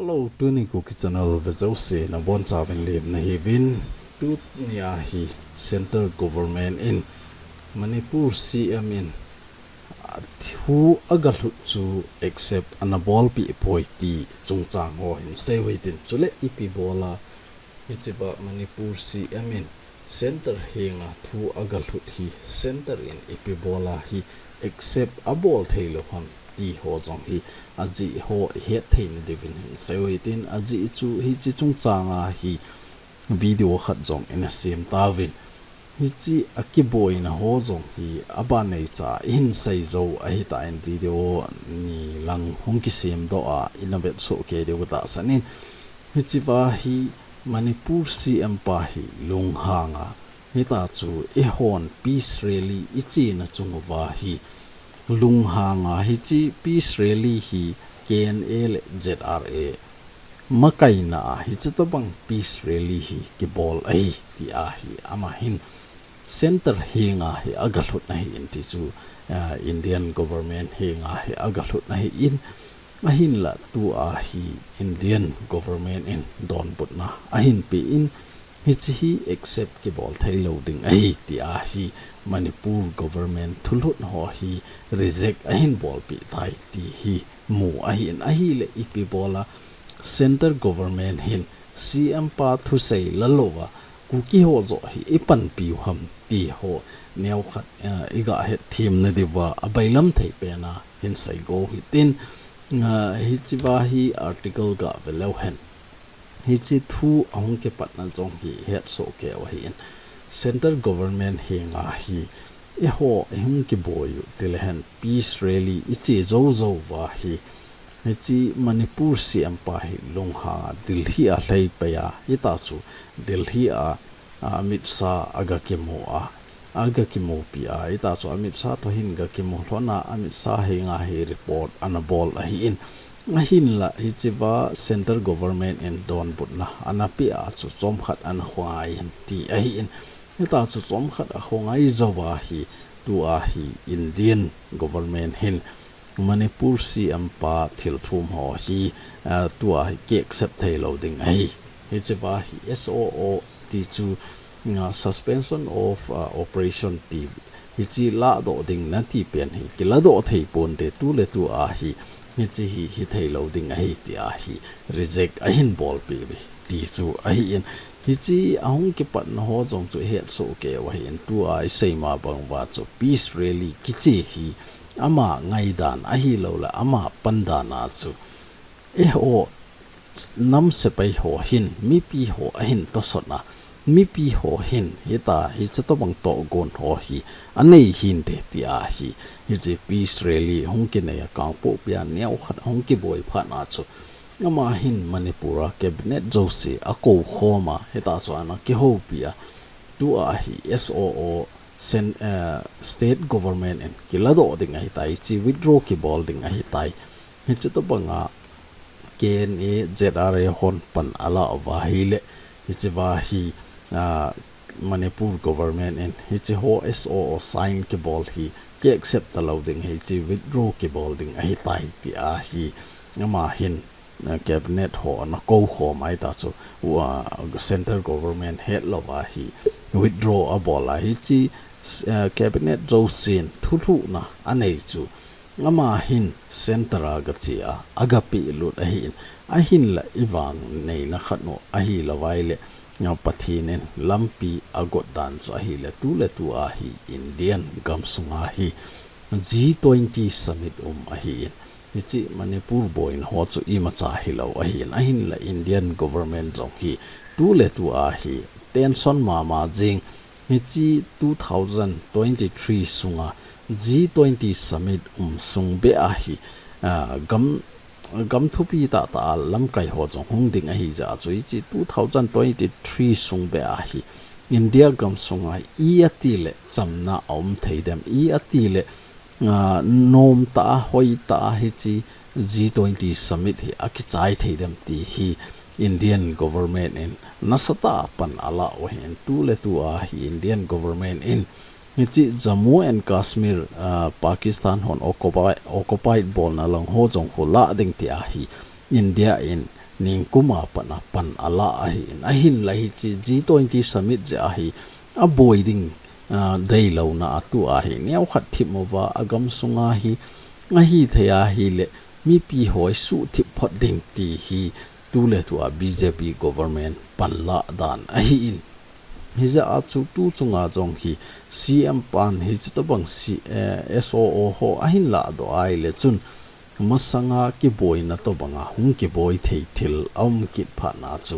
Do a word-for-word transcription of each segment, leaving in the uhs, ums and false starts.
Hello, tuni Kuki Channel vejouse nabonchauvin lemna hiuvin. Tunia hi Central Government in Manipur C M in athu agalhut chu accept anabolpeh poi ti chungchang ho hin seiuhitin, chule ipi bola hichea Manipur C M in Centre henga thu agalhut hi Centre in ipi bola hi accept abol theilou ham ti ho jong hi ajeh ho ihet theina diuvin hin seiuhitin, ajeh chu hiche chungchanga hi video khat jong ina sem tauvin. Hiche akiboina ho jong hi abanei cha ihin seijou ahitan, video ni lang hung kisemdoh a ina vetsoh kei diu katahsan in. Hichea hi Manipur C M pa hi lunghanga, hitachu eihon peace rally ichena chunguva hi lunghanga hiche peace rally hi K N A le Z R A makaina a hiche tobang peace rally hi kibol ahi tia hi amahin Centre henga hi agalhut ahin tichu, ah, Indian Government henga hi agalhut ahin, ahinla tua hi Indian Government in donbutna ahinpen, hiche hi accept kibol theilou ding ahi tia hi Manipur Government thulhut ho hi reject ahin bolpeh tai ti hi mu ahin, ahile ipi bola Centre Government hin C M pa thusei lalouva Kuki ho joh hi ipanpiu ham ti ho neokhat, eh, igahet themna diuva abailam thei pena hin seigo hitin, ah, hichea hi article gave leuhen. Hiche thu ahung kipatna jong hi hetsoh keiu ahin. Centre Government henga hi eiho ihung kiboi u tilehen peace rally iche joujouva hi, hiche Manipur C M pa hi lunghanga Delhi a lhaipai a, hitachu Delhi a, a, Amit Shah agakimu a, agakimupi a, hitachu Amit Shah toh hin gakimu lhona Amit Shah henga hi report anabol ahin, ahinla hichea Centre Government in donbutna anapeh a chu chomkhat anakhongai in ti ahin, hitachu chomkhat akhongai jouva hi tua hi Indian Government hin Manipur C M pa thilthum ho hi, ah, tua hi kiaccept theilou ding ahi. Hichea hi S O O tichu, ah, Suspension of, ah, Operation ti hiche ladoh ding nati pen hi kiladoh theiponte, tuletua hi hiche hi hitheilou ding ahi tia hi reject ahin bolpeh uve tichu ahin, hiche ahung kipatna ho jong chu ihetsoh keiu ahin, tua iseima banguva chu peace rally kiche hi ama ngaidan ahilouleh ama pandan a chu eiho nam sepai ho hin mipi ho ahin tosot a, mipi ho hin hita hiche tobang tohgon ho hi anei hinte tia hi, hiche peace rally hung kinei a Kangpokpi a neokhat hung kiboi phat a chu amahin Manipur a cabinet jouse akoukhom a, hitachu ana kihoupi a, tua hi S O O, Cen-, eh, state government in kiladoh ding ahitai, hiche withdraw kibol ding ahitai. Hiche tobanga K N A Z R A hon pan ala uva ahile, hichea hi, ah, Manipur government in hiche ho S O O sign kibol hi kiaccept talou ding ahi, hiche withdraw kibol ding ahitai tia hi amahin, ah, cabinet ho ana koukhom a, hitachu, ah, central government hetlouva hi withdraw abol a, hiche, ah, cabinet jousen thulhuhna anei chu amahin centre a gache a, agapehlut ahin, ahinla ivang neina khat u ahilouva ahile, ah, Pathen in lampi agot dan chu ahile, tuletua hi Indian gamsunga hi G twenty summit um ahin, hiche Manipur boina ho chu imacha hilou ahin, ahinla Indian government jong hi tuletua hi tension mama jeng, hiche two thousand twenty-three sunga G twenty summit um sung beh a hi, ah, gam, gam thupi tahtah a lamkai ho jong hung ding ahijeh a chu, hiche two thousand twenty-three sung beh a hi India gamsunga i atile chamna aum thei dem, i atile, ah, nomtah a, hoitah a hiche G twenty summit hi akichai thei dem ti hi Indian government in nasatah a pan ala u ahin, tuletua hi Indian government in hiche Jammu and Kashmir, ah, Pakistan hon occupy, occupied bolna lang ho jong khu lah ding tia hi India in ningkum a pat a pan ala ahin, ahinla hiche G twenty summit jeh a hi aboi ding, ah, deilouna a tua hi neokhat thip uva agam sunga hi ahithei ahile mipi ho isuhthip phot ding ti hi tuletua BJP government panla dan ahin. Hijeh a chu tu chunga jong hi CM pan hiche tobang C, eh, SoO ho ahin lahdoh ahile chun masanga kiboina tobanga hung kiboi thei thil aum kit phat na chu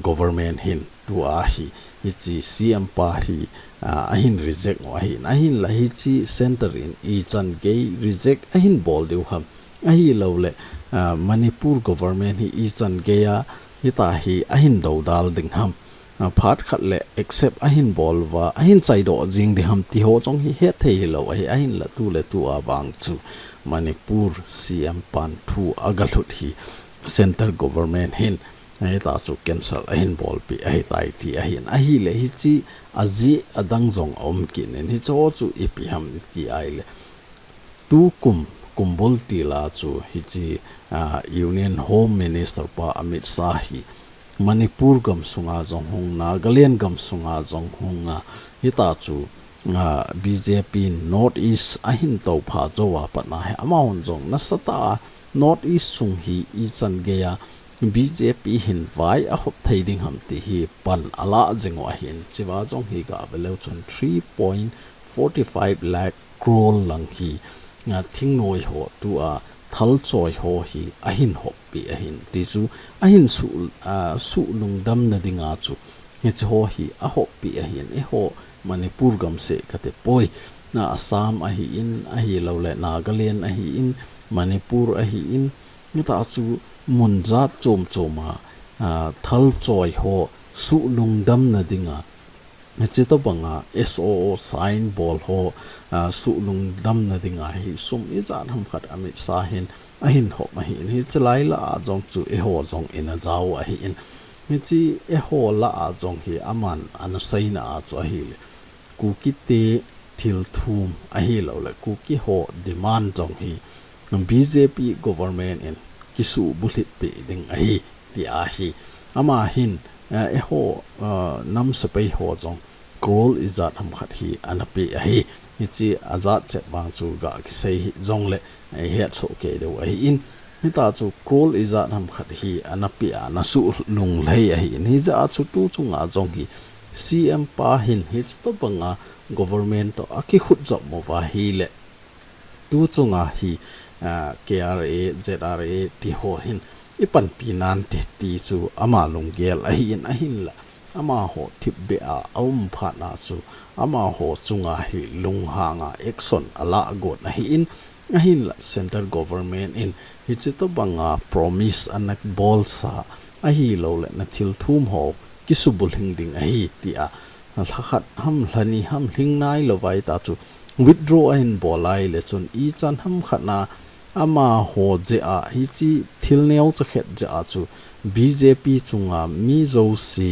government hin tua hi hiche CM pa hi, ah, ahin reject u ahin, ahinla hiche center in ichan gei reject ahin bol diu ham, ahilouleh, ah, Manipur government hi ichan gei a hitia hi ahin dodal ding ham, ah, phat khat le accept ahin bol uva ahin chaidoh jing ding ham ti ho jong hi hetthei hilou ahi, ahinla tuletua vang chu Manipur CM pan thu agalhut hi center government hin hitia chu cancel ahin bolpeh ahitai ti ahin, ahile hiche ajeh adang jong aum kit in hiche ho chu ipi ham ti ahile tukum kumbul tila chu hiche, ah, Union Home Minister pa Amit Shah hi Manipur gam sunga jong hung, Nagaland gam sunga jong hung a, hitia chu, ah, BJP North East ahin toupha jou a pat na hi amahon jong nasatah a North East sung hi ichan gei a BJP hin vai ahop thei ding ham ti hi pan ala jing u ahin, chua jong hi gave leu chun three point forty five lakh crore lang hi, ah, thingnoi ho tua thalchoi ho hi ahin hoppeh ahin ti chu ahin su, ah, suhlungdamna dinga chu hiche ho hi ahoppeh ahin, eiho Manipur gam seh kati poi, na Assam ahin, ahilouleh Nagaland ahin, Manipur ahin, hitia chu mun jat chom chom a, ah, thalchoi ho suhlungdamna dinga hiche tobanga SoO sign bol ho, ah, suhlungdamna dinga hi sum ijat ham khat Amit Shah hin ahin hop ahin, hiche lai lah a jong chu eiho jong ina jao ahin, hiche eiho lah a jong hi aman ana seina a chu ahile Kuki te thilthum ahilouleh Kuki ho demand jong hi BJP government in kisuhbulhit peh ding ahi ti ahi. Ama hin, eh, eiho, eh, nam sepai ho jong crore ijat ham khat hi ana pe ahi. Hiche ajat chet vang chu gakisei hih jongle, eh, ihet soh kei diu ahin. Hitia chu crore ijat ham khat hi ana pe a, ana suhlunglhai ahin. Hijeh a chu tu chunga jong hi CM pa hin hiche tobanga government toh akikhut jop mo uva ahile tu chunga hi, ah, KRA, ZRA ti ho hin ipanpi nante ti chu ama lunggel ahin, ahinla amaho thipbeh a aum phat na chu amaho chunga hi lunghang a action ala got ahin, ahinla central government in hiche tobanga promise ana bolsa ahilouleh na thilthum ho kisubulhing ding ahi tia lha khat ham lha ni ham lhing nailou vai ta chu withdraw ahin bol ahile chun ichan ham khat na amaho jeh a hiche thil neocha khat jeh a chu BJP chunga mi jouse,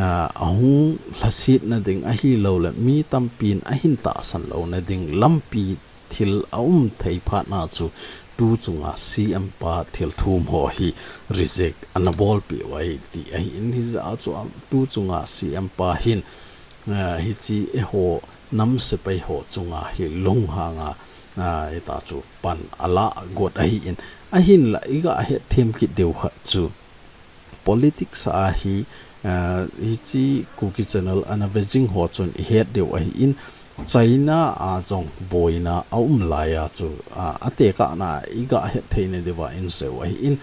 ah, ahung lhasetna ding ahilouleh mi tampin ahin tahsan louna ding lampi thil aum thei phat na chu tu chunga CM pa thilthum ho hi reject ana bolpeh u ahi ti ahin, hijeh a chu tu chunga CM pa hin, ah, hiche eiho nam sepai ho chunga hi lunghang a, ah, hitia chu pan ala got ahin, ahinla iga hetthem kit diu khat chu politics a hi, ah, hiche Kuki Channel ana ve jing ho chun ihet diu ahin, China a jong boina aum lai a chu, ah, atekah na iga hetthei na diuva inseiu ahin,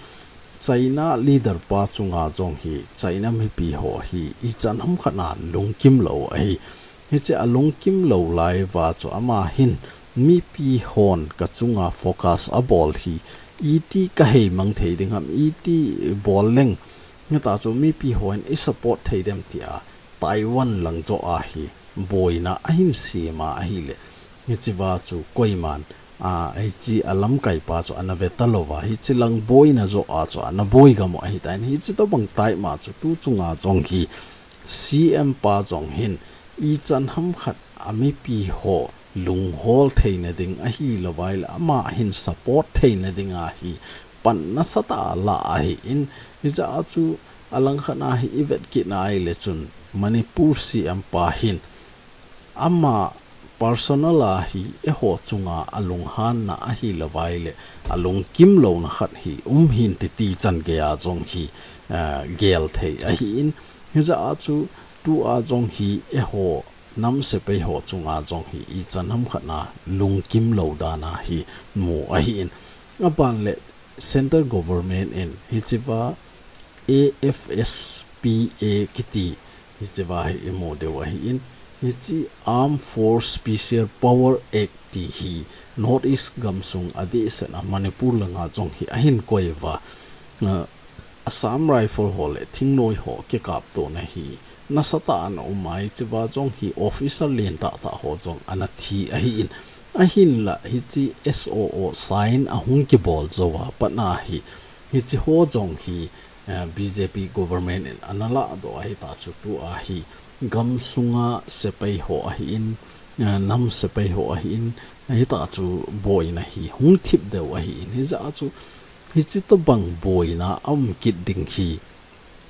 China leader pa chunga jong hi China mipi ho hi ichan ham khat na lungkim lou ahi. Hiche alungkim lou lai uva chu ama hin mipi hon kachunga focus abol hi iti kaheimang thei ding ham, iti bol leng hitia chu mipi hon isupport thei dem tia Taiwan lang joh a hi boina ahin sem a ahile, hichea chu koiman, ah, hiche alamkai pa chu ana ve talouva, hiche lang boina joh a chu ana boi gam u ahitan, hiche tobang time a chu tu chunga jong hi CM pa jong hin ichan ham khat a mipi ho lunghol theina ding ahilou vai le ama hin support theina dinga hi pan nasatah a la ahin, hijeh a chu alangkhat a hi i vet kit na ahile chun Manipur C M pa hin ama personal a hi eiho chunga alunghanna ahilou vaile alungkim louna khat hi um hinte ti chan geiya jong hi, eh, gel thei ahin, hijeh a chu tua jong hi eiho nam sepai ho chunga jong hi ichan hamkhat na lungkim lou dan a hi mu ahin. Aban le Central Government in hichea A F S P A kiti hichea hi i mu diu ahin, hiche Armed Force Special Power Act ti hi North East gamsung adehset a Manipur langa jong hi ahin koi uva, ah, Assam Rifle ho le thingnoi ho kikap tona hi nasatah a ana um a, hichea jong hi officer lentah tah ho jong ana thi ahin, ahinla hiche S O O sign ahung kibol jou a pat na hi, hiche ho jong hi, eh, B J P government in ana ladoh a, hita chu tua hi gamsunga sepai ho ahin, eh, nam sepai ho ahin, hita chu boina hi hung thip diu ahin, hijeh a chu hiche tobang boina aum kit ding hi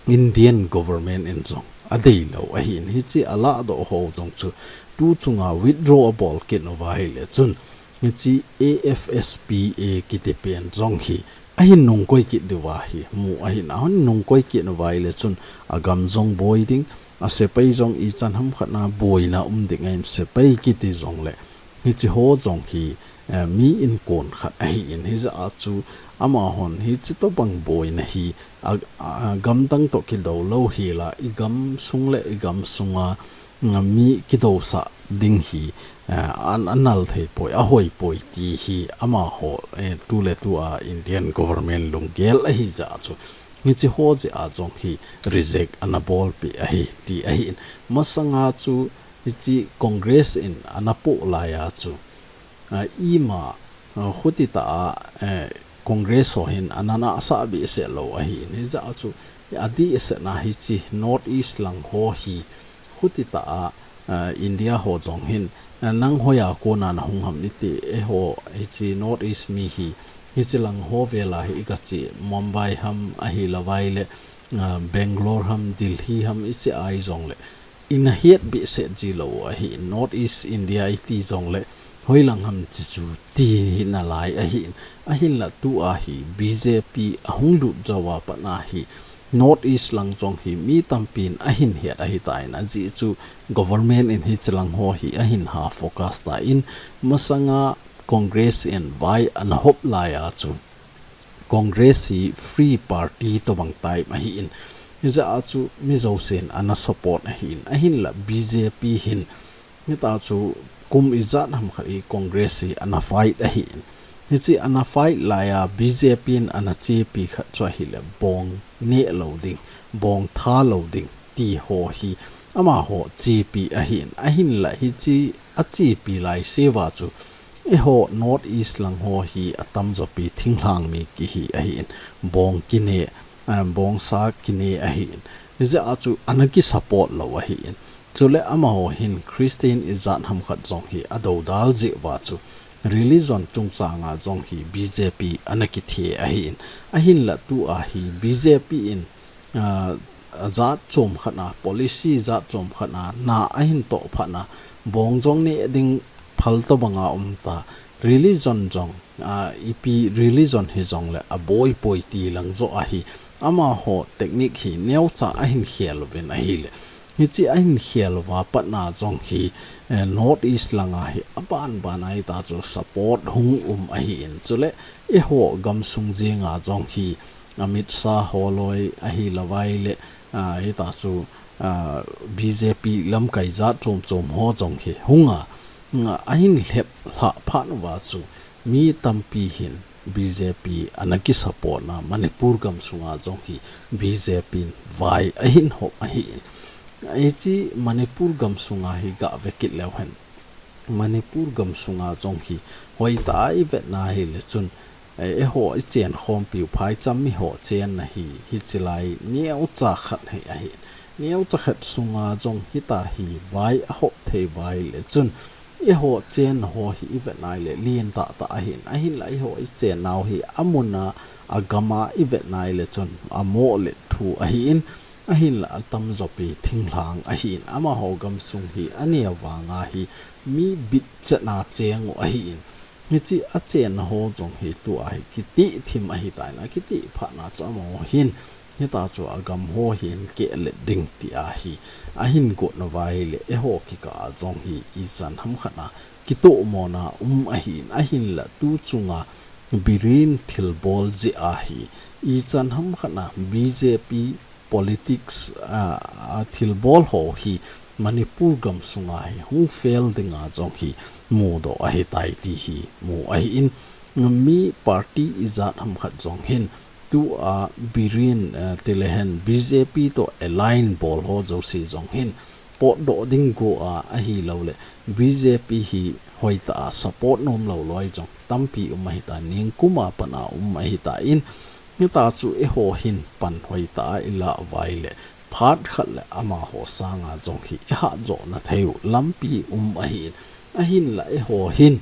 Indian government in jong adeilou ahin, hiche aladoh ho jong chu tu chunga withdraw abol kit uva ahile chun hiche A F S P A kiti pen jong hi ahin nungkoi kit diuva hi mu ahin, ahin nungkoi kit uva ahile chun agam jong boi ding, asepai jong ichan hamkhat na boina um ding ahin, sepai kiti jongle hiche ho jong hi, eh, mi inkon khat ahin, hijeh a chu amahon hiche tobang boina hi a, a, gamdang toh kidou lou hela igamsung le igamsunga, mm, mi kidousah ding hi, eh, an, anal thei poi, ahoi poi ti hi amaho, eh, tuletua Indian government lunggel ahijeh a chu hiche ho jeh a jong hi reject ana bolpeh ahi ti ahin. Masanga chu hiche Congress in ana poh laiya chu, ah, ima, ah, khutitah a, eh, Congress ho hin ana nahsah behseh lou ahin, hijeh a chu adehset na hiche North East lang ho hi khutitah a, ah, India ho jong hin, ah, nang hoiya kona nahung ham iti, eiho hiche North East mi hi hiche lang ho vela hi igache, Mumbai ham ahilou vaile, ah, Bangalore ham, Delhi ham iche a hijongle ina het behseh ji lou u ahin, North East India iti jongle hoilang ham ti chu ti hi nalai ahin, ahinla tua hi B J P ahung lut jou a pat na hi North East lang jong hi mi tampin ahin het ahitan, ajeh chu government in hiche lang ho hi ahin ha focus tan, masanga Congress in vai ana hop laiya chu Congress hi free party tobang type ahin, hijeh a chu mi jousen ana support ahin, ahinla B J P hin hita chu kum ijat ham khat hi Congress hi ana fight ahin, hiche ana fight laiya B J P in ana chepi khat chu ahile bong neh lou ding, bong tha lou ding ti ho hi amaho chepi ahin, ahinla hiche achepi laiseuva chu eiho North East lang ho hi atamjo pi thinglhang mi kihi ahin, bong kine, ah, bongsa kine ahin, hijeh a chu ana kisupport lou ahin. Chule amaho hin Christian ijat ham khat jong hi adoudal jeh uva chu religion chungchanga jong hi B J P ana kithe ahin, ahinla tua hi B J P in, ah, jat chom khat na, policy jat chom khat na, na ahin toh phat na, bong jong neh ding phal tobanga um ta, religion jong, ah, ipi religion hijongle aboi poi ti lang joh ahi, amaho technique hi neocha ahin khel uvin ahile, hiche ahin khel uva pat na jong hi, eh, North East langa hi aban ban a hita chu support hung um ahin, chule eiho gamsung jenga jong hi Amit Shah ho loi ahilou vaile, ah, hita chu, ah, B J P lamkai jat chom chom ho jong hi hunga, nga ahin lhep lhah phat uva chu mi tampi hin B J P ana kisupport na Manipur gamsunga jong hi B J P in vai ahin hop ahin. Hiche Manipur gamsunga hi gah ve kit leu hen, Manipur gamsunga jong hi hoitah a ivet na ahile chun, eh, eiho ichen khompiu phaicham mi ho chenna hi, hiche lai neocha khat hi ahin. Neocha khat sunga jong hita hi vai ahop thei uva ahile chun, Eiho chenna ho hi ivet nai le lien tahtah ahin, ahinla eiho ichenna u hi amun a, agam a ivet nai le chun amoh le thu ahin, ahinla atamjo pi thinglhang ahin, amaho gamsung hi aneo vang a hi mi bit chetna cheng u ahin, hiche achenna ho jong hi tua hi kitihthim ahitan, akitih phatna chu amaho hin, hitia chu agam ho hi ahin kehlet ding tia hi ahin got nauva ahile, eiho kikah a jong hi ichan hamkhat a kitomona um ahin, ahinla tu chunga Biren thilbol jeh a hi ichan hamkhat a BJP politics a, a thilbol ho hi Manipur gamsunga hi hung fail dinga jong hi mudoh ahitai ti hi mu ahin, mi party ijat hamkhat jong hin tua Biren, eh, tilehen BJP toh align bol ho jouse jong hin potdoh ding go a, ahilou le BJP hi hoitah a support nom lou loi jong tampi um ahitan, ningkum a pat a um ahitan, hitia chu eiho hin pan hoitah a ilah uva ahile phat khat le amaho sanga jong hi ihahjoh na thei u lampi um ahin, ahinla eiho hin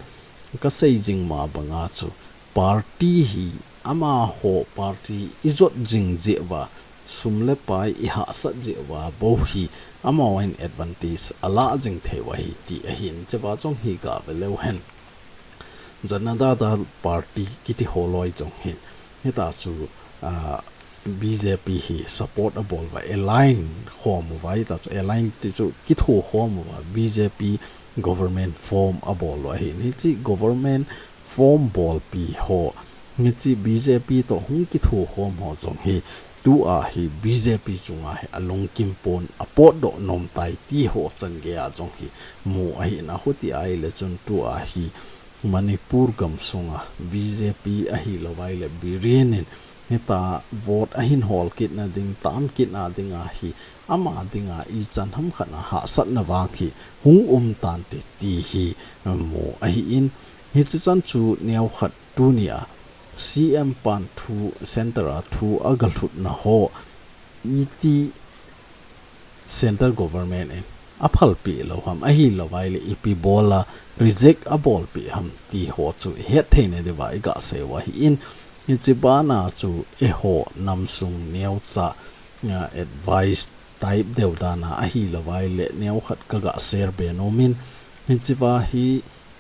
kasei jing ma banga chu party hi amaho party ijot jing jeh uva, sum le pai ihahsat jeh uva bou hi amaho hin advantage alah jing thei u ahi ti ahin, hichea jong hi gave leu hen. Janata Dal Party kiti ho loi jong hin hitia chu, ah, BJP hi support abol uva, align khom uva, hitia chu align ti chu kitho khom uva, BJP government form abol u ahin, hiche government form bolpi ho, hiche BJP toh hung kitho khom ho jong hi tua hi BJP chunga hi alungkim pon apotdoh nom tai ti ho changei a jong hi mu ahin, ahuti ahile chun tua hi Manipur gamsunga BJP ahilou ahile Biren in hitia vote ahin hol kit na ding, tam kit na dinga hi ama dinga ichan hamkhat a hahsatna vang hi hung um tante ti hi mu ahin, hiche chan chu neokhat tunia CM pan thu, center a thu agalhutna ho iti central government in aphalpeh lou ham, ahilou ahile ipi bol a reject abolpeh ham ti ho chu ihet theina diuva igasei u ahin, hiche bana chu eiho namsung neocha, ah, advice type deu dan a ahilou ahile neokhat kaga share be nom in, hichea hi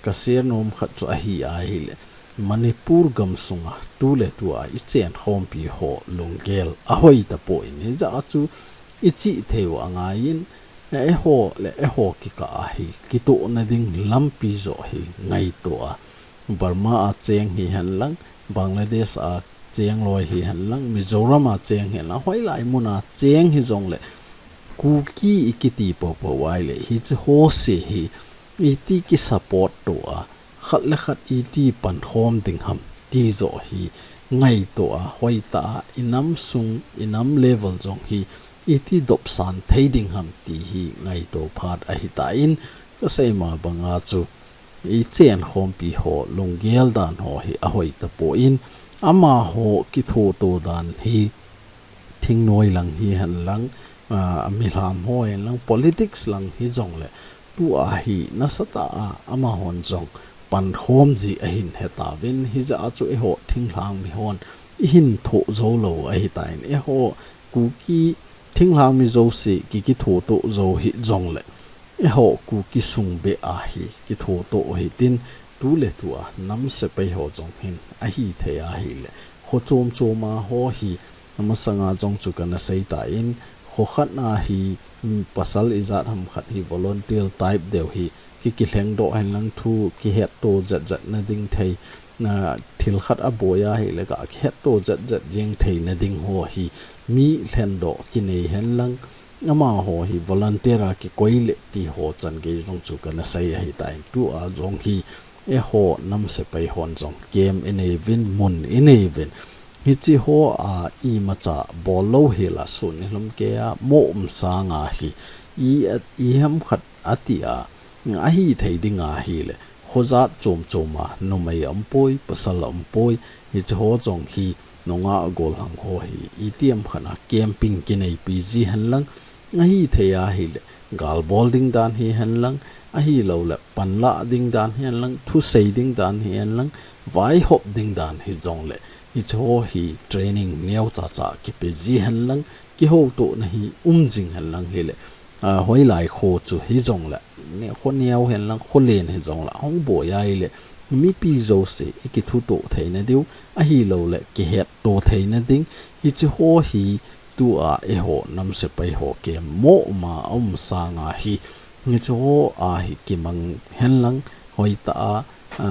ka share nom khat chu ahi ahile, Manipur gamsunga tuletua ichenkhompi ho lunggel ahoi tapon, hijeh a chu ichihthei u angaiyin, eiho le eiho kikah a hi kitohna ding lampi joh hi ngaito a, Burma a cheng hihen lang, Bangladesh a cheng loi hihen lang, Mizoram a cheng hihen lang, hoilai mun a cheng hijongle Kuki ikiti poupou ahile hiche ho se hi iti kisupport to a, khat le khat iti pankhom ding ham ti joh hi ngaito a, hoitah a inam sung, inam level jong hi iti dopsan thei ding ham ti hi ngaito phat ahitan, kasei ma banga chu ichenkhompi ho lunggel dan ho hi ahoi tapon, amaho kithoto dan hi thingnoi lang hihen lang, ah, milham ho hihen lang, politics lang hijongle tua hi nasatah a amahon jong pankhom ji ahin hetauvin, hijeh a chu eiho thinglhang mihon ihin thoh jou lou ahitan, eiho Kuki thinglhang mi jouse ki, kithoto jou hijongle eiho Kuki sung beh a hi kithoto u hitin, tuletua nam sepai ho jong hin ahithei ahile, kho chom chom a ho hi amasanga jong chu kana seitan, kho khat na hi, mm, pasal ijat ham khat hi volunteer type deu hi ki, kilhengdoh hen lang thu kihetto jet jet na ding thei, na thil khat aboi ahile ga kihetto jet jet jeng theina ding ho hi mi lhendoh kinei hen lang, amaho hi volunteer a kikoi le ti ho changei jong chu kana sei ahitan, tua jong hi eiho nam sepai hon jong kem ineiyuvin, mun ineiyuvin, hiche ho a imacha bol lou hel a sun ilhum kei a mo um sanga hi i, iham khat ati a, ahithei ding ahile, kho jat chom chom a numei aumpoi, pasal aumpoi, hiche ho jong hi nungah gollhang ho hi itiham khat a camping kineipi ji hen lang, ahithei ahile Galbol ding dan hihen lang, ahilouleh panlah ding dan hihen lang, thusei ding dan hihen lang, vaihop ding dan hijongleh, hiche ho hi training neocha cha kipe ji hen lang, kihoutohna hi um jing hen lang hileh, a, hoilai kho chu hijongleh, ne, kho neo hen lang, kho len hijongleh, hung boi ahileh, mipi jouse ikithutoh theina diu, ahilouleh kihetto theina ding, hiche ho hi tua eiho nam sepai ho kimoh ma aum sanga hi, hiche ho a hi kimang hen lang, hoitah a, a,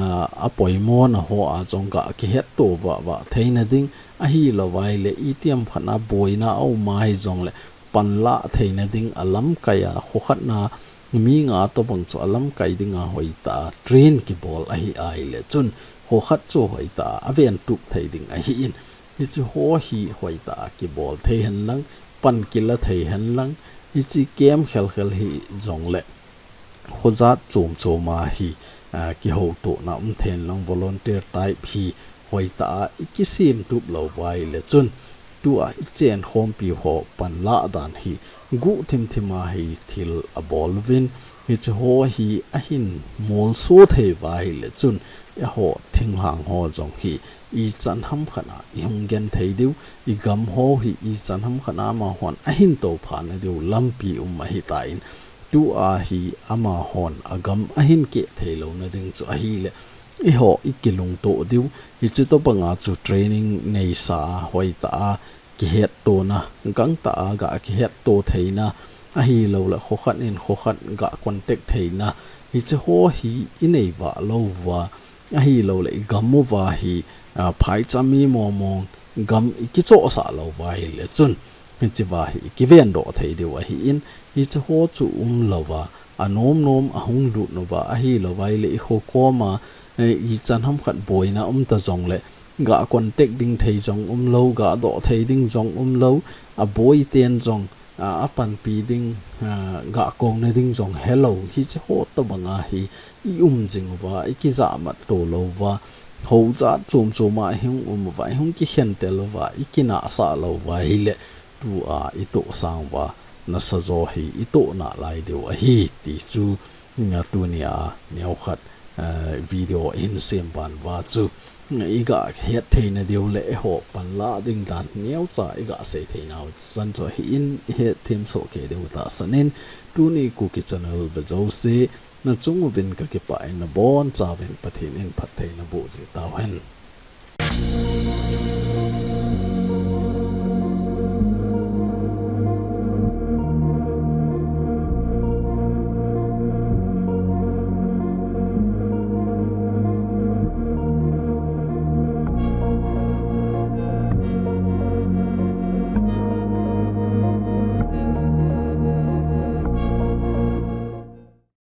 apoimona ho a jong ga kihetto vah vah theina ding, ahilou vaileh itiham khat a boina aum a hijongleh, panlah theina ding a lamkai a, kho khat na mi nga tobang chu a lamkai dinga hoitah a train kibol ahi ahileh chun, kho khat chu hoitah a aventup thei ding ahin, hiche ho hi hoitah a kibol thei hen lang, pan kila thei hen lang, hiche camp khelkhel hijongleh, kho jat chom chom a hi, a, kihoutohna um thei hen lang, volunteer type hi hoitah a ikisem tup lou vaileh chun, tua ichenkhompi ho panlah dan hi guh thimthim a hi thil abol uvin, hiche ho hi ahin molso thei uva ahileh chun, eiho thinglhang ho jong hi ichan ham khat a ihung genthei diu, igam ho hi ichan ham khat a amahon ahin tophana diu lampi um ahitan, tua hi amahon agam ahin keh theilouna ding chu ahileh, eiho ikilungtoh diu, hiche tobanga chu training neisa a hoitah a kihettona, gangtah a ga kihetto theina, ahilouleh kho khat in kho khat ga contact theina, hiche ho hi inei vah lou uva, ahilouleh igam uva hi, a, phaicha mi mong mong gam ikichohsah lou uva ahileh chun, hiche uva hi ikivendoh thei diu ahin, hiche ho chu umlouva, anom nom ahung lut uva ahilou vaileh ikho koma, eh, ichan ham khat boina um ta jongleh, ga contact ding thei jong umlou, ga doh thei ding jong umlou, aboi ten jong, a, apanpi ding, a, ga kouna ding jong helou, hiche ho tobanga hi ium jing uva, ikijahmat to lou uva, hou jat chom chom a ihung um uva, ihung kikhentel uva, ikinahsah lou uva ahileh, tua itohsang uva, nasajo hi itoh nalai diu ahi, ti chu, a, tunia neokhat, a, video ihin sem ban uva chu, a, iga het theina diu leh eiho panlah ding dan neocha iga sei theinau chan chu ahin, ihet themsoh kei diu tahsan in, tuni Kuki channel ve jouse, nachung uvin kakipah in nabonchauvin Pathen in phatthei naboh jing tauhen.